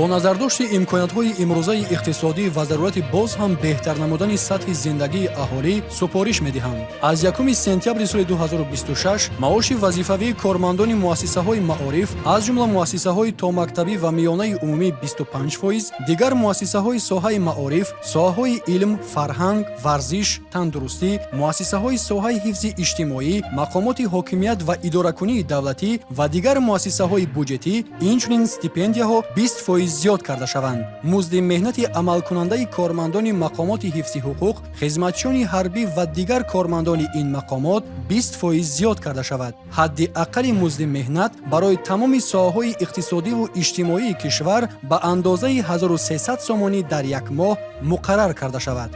Бо назардошти имкониятҳои имрӯзаи иқтисодӣ ва зарурати боз ҳам беҳтар намудани сатҳи зиндагии аҳолӣ, супориш медиҳам: аз 1 сентябри соли 2026 маоши вазифавии кормандони муассисаҳои маориф, аз ҷумла муассисаҳои томактабӣ ва миёнаи умумӣ, 25%, дигар муассисаҳои соҳаи маориф, соҳаҳои илм, фарҳанг, варзиш, тандурустӣ, муассисаҳои соҳаи ҳифзи иҷтимоӣ, мақомоти ҳокимият ва идоракунии давлатӣ ва дигар муассисаҳои буҷетӣ, инчунин стипендияҳо 20% зиёд карда шаванд. Музди меҳнати амалкунандаи кормандони мақомоти ҳифзи ҳуқуқ, хизматчиёни ҳарбӣ ва дигар кормандони ин мақомот 20% зиёд карда шавад. Ҳадди аққали музди меҳнат барои тамоми соҳаҳои иқтисодиву иҷтимоии кишвар ба андозаи 1300 сомонӣ дар як моҳ муқаррар карда шавад.